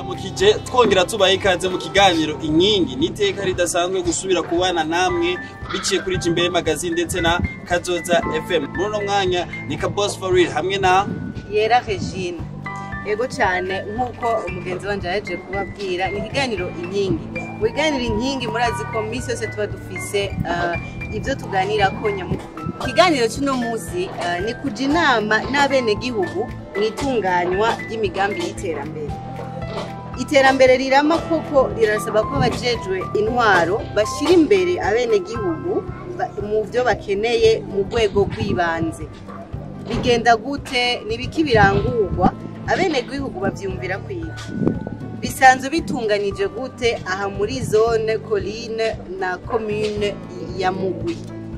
Turabaramukije, twongera tubaha ikaze mu kiganiro Inkingi. N'iteka ridasanzwe gusubira kubana namwe biciye kuri Jimbere Magazine ndetse na Kazoza FM. Muri uno mwanya ni Kabos for real hamwe na Yera Regine. Ego cyane, nk'uko umugenzi wanje yaje kubabwira, ni ikiganiro Inkingi. Mu kiganiro Inkingi, murazi ko minsi yose tuba dufise ibyo tuganirako nyamukuru. Ikiganiro cy'uno munsi ni kuja inama n'abenegihugu mu itunganywa ry'imigambi y'iterambere. Iterambere rirama koko rirasaba ko abajejwe intwaro bashyira imbere abenegihugu mu byo bakeneye mu rwego rw'ibanze. Bigenda gute? Nibiki birangurwa? Abenegihugu bavyumvira kwiki? Bisanzwe bitunganije gute aha muri zone, colline na commune ya Mugwi?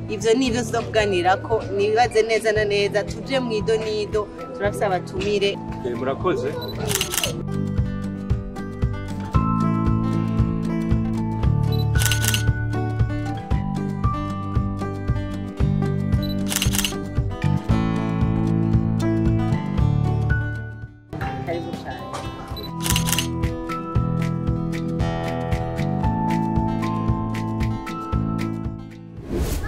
Ivyo nivyo tuza kuganirako. Nibaze neza na neza tuje mw'ido nido, turafise abatumire. Murakoze. Karibu cane.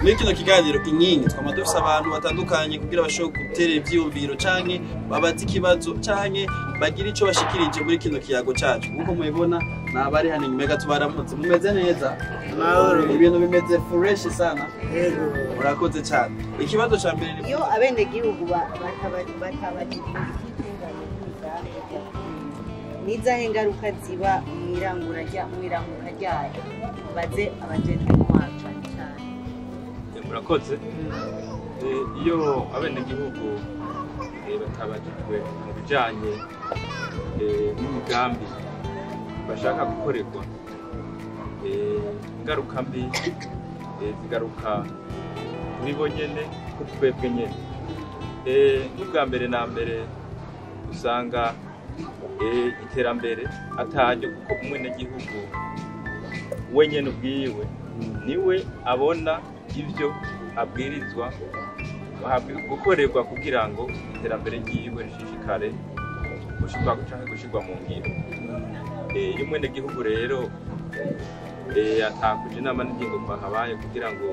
Muri kino kiganiro Inkingi twama dufise abantu batandukanye kugira bashobore guterera ivyiyumviro canke babaze ikibazo canke bagire ico bashikirije muri kino kiyago cacu. Nkuko mubibona, ni abari hano inyuma. Reka tubaramutse. Mumeze neza? Amahoro. Ibintu bimeze fresh sana? Yego. Murakoze cyane. Ikibazo ca mbere ni Iyo abenegihugu batabagiriye itunganya ry'imigambi, nizahe ngaruka ziba mw'iranguka ryayo? Baze abajejwe intwaro cane cane. Murakoze. Iyo abenegihugu batabajijwe mu bijanye n'imigambi bashaka gukorerwa, ingaruka mbi zigaruka kuri bo nyene, kuri twebwe nyene. Nk'ubwa mbere na mbere usanga iterambere ataryo, kuko umwenegihugu we nyene ubwiwe niwe abona ivyo abwirizwa gukorerwa kugira ngo iterambere ryiwe rishishikare gushirwa canke gushirwa mu ngiro. Iyo umwenegihugu rero atakuje inama n'ingingo kwahabaye kugira ngo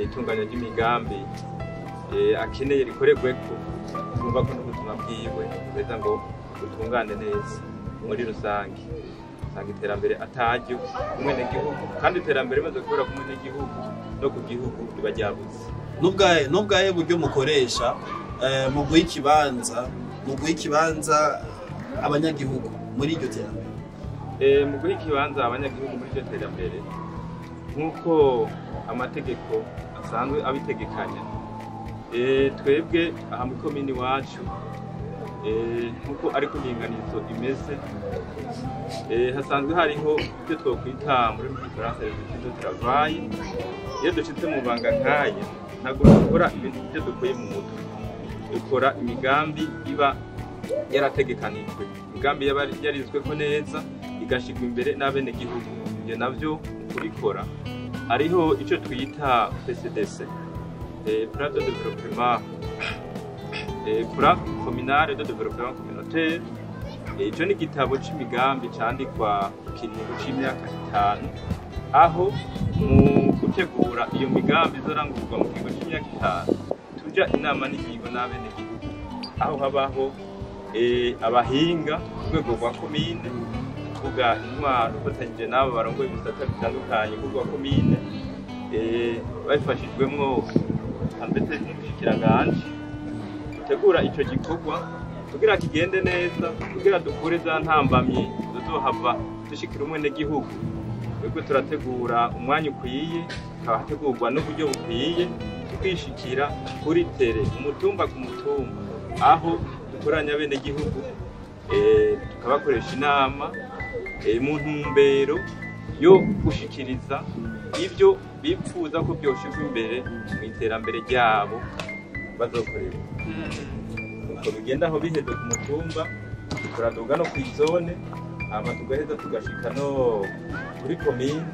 itunganya ry'imigambi akeneye rikorerweko, urumva ko n'ubuzima bwiwe buheza ngo butungane neza. Muri rusange usanga iterambere ataryo umwenegihugu, kandi iterambere rimaze kubura ku mwenegihugu, no ku gihugu riba ryabuze. N'ubwahe buryo mukoresha mu guha ikibanza abanyagihugu muri iryo terambere? Mu guha ikibanza abanyagihugu muri iryo terambere, nk'uko amategeko asanzwe abitegekanya, twebwe aha muri komini iwacu, nk'uko ariko indinganizo imeze, hasanzwe hariho ibyo twokwita muri rw'igifaransa les outils de travail. Iyo dushitse mu banga nk'aya, ntabwo dukora ibintu byo dukuye mu mutwe, dukora imigambi iba yarategekanijwe, imigambi yaba yarizweko neza, igashirwa imbere n'abenegihugu. Ibyo navyo mu kubikora hariho ico twita PCDC, plan de développement, plan communal de développement communautaire. Ico ni igitabo c'imigambi candikwa ku kiringo c'imyaka 5, aho mu gutegura iyo migambi izorangurwa mu kiringo c'imyaka 5 tuja inama n'ingingo n'abenegihugu, aho habaho abahinga ku rwego rwa komine, kuvuga intwaro ufatanyije n'abo barongoye ibisata bitandukanye ku rwa komine, babifashijwemwo ndetse n'ubushikiranganji, dutegura ico gikorwa kugira kigende neza, kugira dukure za ntambamyi zizohava dushikira umwenegihugu. Twebwe turategura umwanya ukwiye, hakaba hategurwa n'uburyo bukwiye, tukishikira kuri terrain, umutumba ku mutumba, aho dukoranya abenegihugu, tukabakoresha inama mu ntumbero yo gushikiriza ibyo bipfuza ko byoshirwa imbere mu iterambere ryabo bazokorerwa. Uko bigenda aho biheze ku mutumba, turaduga no kw'izone, hama tugaheza tugashika no kuri komine,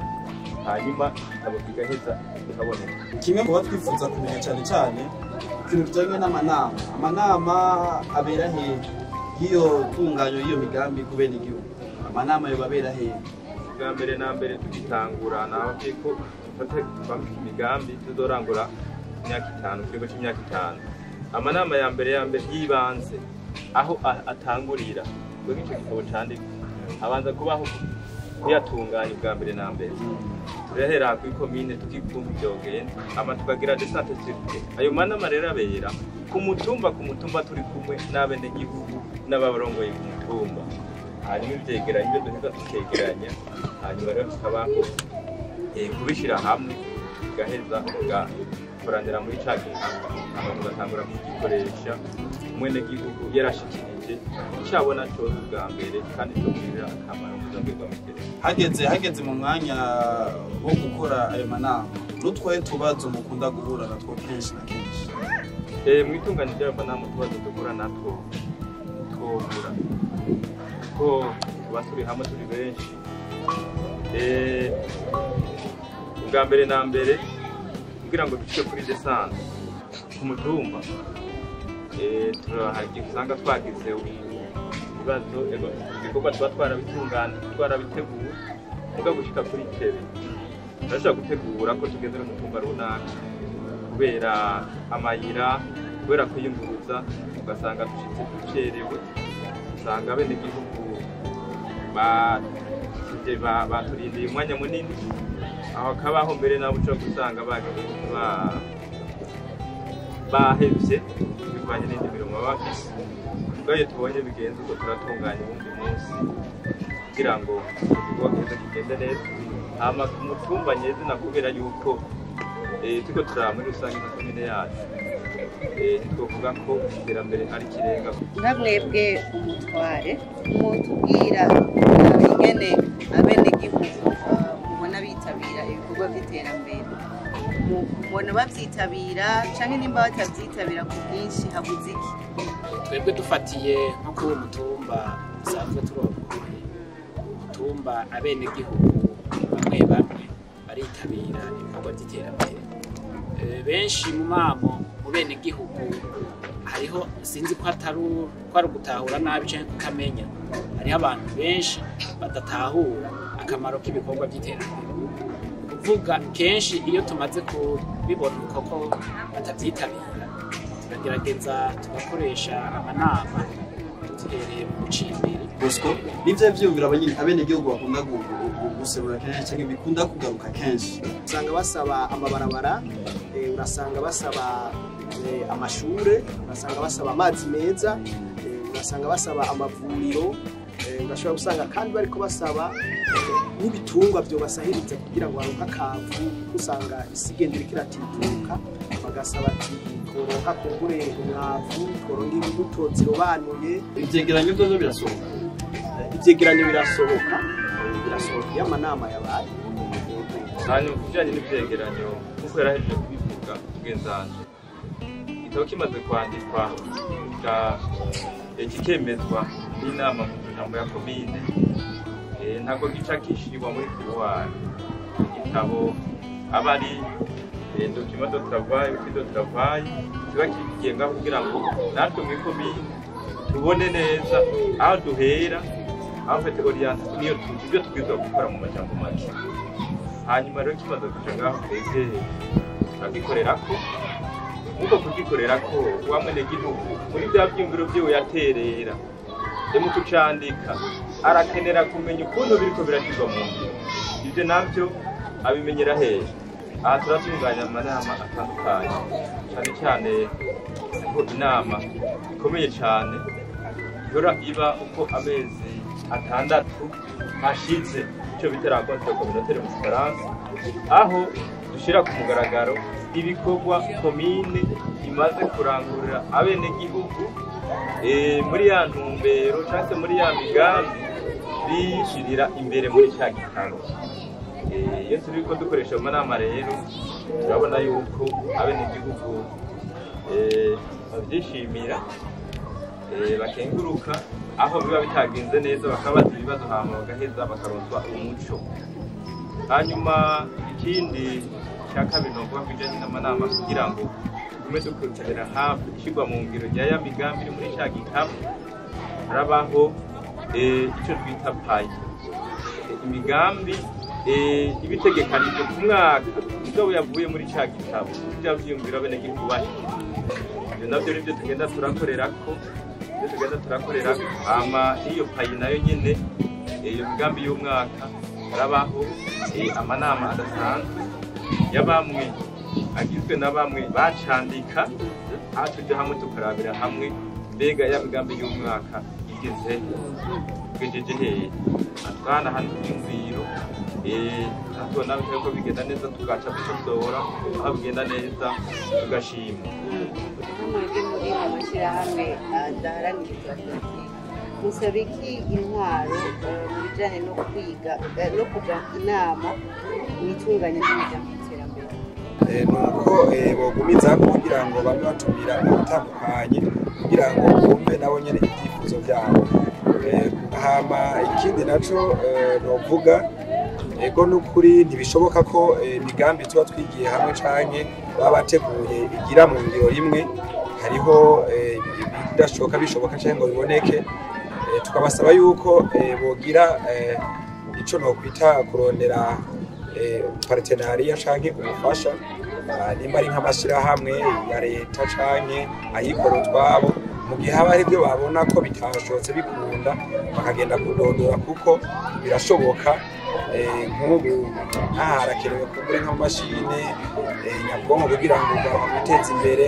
hanyuma igitabo kigaheza kikaboneka. Kimwe mu twifuza kumenya cyane cyane, ikintu kijanye n'amanama. Amanama abera hehe? y'iyo tunganyo y'iyo migambi ku benegihugu, amanama yobabera hehe? Bwa mbere na mbere tugitangura nababwiye ko dufate twambika imigambi tuzorangura imyaka 5, ikiringo c'imyaka 5. Amanama ya mbere y'ibanze aho atangurira kuko ico gitabo candikwa abanza kubaho kuyatunganya bwa mbere na mbere. Turahera kuri komine tukikumva ivyogenda, hama tukagira descente sur. Ayo manama rero abera ku mutumba, ku mutumba turi kumwe n'abenegihugu n'abarongoye ku mutumba. Hanyuma ivyegeranyo ibyo duheza tukegeranya, hanyuma rero tukabaho kubishira hamwe, tugaheza tugakoranira muri ca gitabo, hama tugatangura kugikoresha. Umwenegihugu yarashikirije ico abona cose ubwa mbere kandi cogirira akamaro mu buzima bw'iterambere. Hageze mu mwanya wo gukora ayo manama, n'utwaye tubazo mukunda guhura natwo kenshi na kenshi? Mu itunganya ry'ayo manama utubazo duhura natwo twobura kuko tuba turi hamwe turi benshi. Ubwa mbere na mbere kugira ngo dushike kuri descente ku mutumba, turahagiye usanga twagize ibibazo. Ego, ibikorwa tuba twarabitunganya twarabiteguye, muga gushika kuri tebe turashobora gutegura ko tugeze mu mutumba runaka, kubera amayira, kubera kwiyunguruza, ugasanga dushitse ducerewe, usanga abenegihugu baturindiye umwanya munini. Aho akabaho mbere nabo ushobora gusanga bahevye bivanye n'indi mirimo baba bafise. Ubwo iyo tubonye bigenze uko turatunganya uwundi munsi kugira ngo igikorwa giheze kigende neza. Hama ku mutumba nyezina, kubera yuko turiko turaba muri rusange nka komine yacu, ntitwovuga ko iterambere ari ikirenga. Nka mwebwe umutware, mwotubwira ingene abenegihugu mubona bitabira ibikorwa vy'iterambere? Mubona bavyitabira canke nimba batavyitabira ku bwinshi habuze iki? Twebwe dufatiye nko kuri uwo mutumba dusanzwe turongoye, umutumba abenegihugu bamwe bamwe baritabira ibikorwa vy'iterambere. Benshi mu mamo mu benegihugu hariho, sinzi ko atari ko ari ugutahura nabi canke kutamenya, hariho abantu benshi badatahura akamaro k'ibikorwa vy'iterambere. Kuvuga kenshi iyo tumaze kubibona uko ko batavyitabira, turagerageza tugakoresha amanama duhereye mu bucimbiri. Bosco, nivyo vyiyumviro abenegihugu bakunda guserura kenshi canke bikunda kugaruka kenshi? Usanga basaba amabarabara, urasanga basaba amashure, urasanga basaba amazi meza, urasanga basaba amavuriro, urashobora gusanga kandi bariko basaba n'ibitungwa vyobasahiriza kugira ngo baronke akavu, usanga isi igenda iriko iratituka, bagasaba ati tworonka kumbure umwavu, tworonka imbuto zirobanuye. Ivyegeranyo vyovyo birasohoka? Ivyegeranyo birasohoka, birasohoka iyo amanama yabaye. Hanyuma ku bijanye n'ivyegeranyo, nkuko yarahejeje kubivuga mugenzanje, igitabo kimaze kwandikwa kikemezwa n'inama mu jambo ya komine, ntabwo gica gishirwa muri tiroir. Igitabo aba ari document de travail, outil de travail, kiba kigenga kugira ngo natwe muri komine tubone neza aho duhera, aho mfite oriente niyo tuzi ibyo tubwirizwa gukora mu majambo make. Hanyuma rero kimaze kuja ngaho twebwe turagikorerako. Muko kugikorerako, wa mwenegihugu muri vya vyiyumviro vyiwe yaterera mu kucandika arakenera kumenya ukuntu biriko birashirwa mu ngiro. Ivyo navyo abimenyera hehe? Aha turatunganya amanama atandukanye, cane cane hariho inama ikomeye cane ihora iba uko amezi 6 ashize, ico bita rencontre communautaire mu Gifaransa, aho dushira ku mugaragaro ibikorwa komine imaze kurangurira abenegihugu muri ya ntumbero canke muri ya migambi bishirira imbere muri ca gitabo. Iyo turiko dukoresha amanama rero turabona yuko abenegihugu bavyishimira, bakenguruka aho biba bitagenze neza bakabaza ibibazo, hama bagaheza bakaronswa umuco. Hanyuma ikindi cya kabiri novuga ku bijanye n'amanama, kugira ngo tugume dukurikiranira hafi ishirwa mu ngiro rya ya migambi iri muri ca gitabo, Harabaho icyo twita PAI, imigambi ibitegekanijwe ku mwaka mugabo yavuye muri ca gitabo bya vyiyumviro abenegihugu bashikirije. Ivyo navyo nivyo tugenda turakorerako, ivyo tugenda turakorerako. Hama iyo PAI nayo nyene, iyo migambi y'umwaka, harabaho amanama adasanzwe ya bamwe agizwe na bamwe bacandika, aho tuja hamwe tukarabira hamwe mbega ya migambi y'umwaka igeze tugejeje hehe, twahanahana ivyiyumviro, tubona ko bigenda neza tugaca dukosora, aho bigenda neza tugashima. Nk'umwebwe muri mu mashyirahamwe adaharanira ibya politiki, musaba iki intwaro mu bijyanye no kwiga no kuja inama mu itunganya ry'imigambi y'iterambere? Nuko bogumiza kugira ngo bame batumira abatandukanye kugira ngo bumve nabo nyene ibyifuzo byabo. Hama ikindi naco novuga, ego nukuri ntibishoboka ko imigambi tuba twigiye hamwe canke baba bateguye igira mu ngiro rimwe. Hariho ibidashoboka bishoboka canke ngo biboneke. Tukabasaba yuko bogira ico nokwita kurondera partenariat canke ubufasha, nimba ari nk'amashirahamwe ya leta canke ayikora utwabo, mu gihe haba hari ibyo babona ko bitashobotse bikunda bakagenda kudodora, kuko birashoboka. Nk'ubu nk'aha harakenewe kugura nk'amamashine nyabwonko kugira ngo biteze imbere.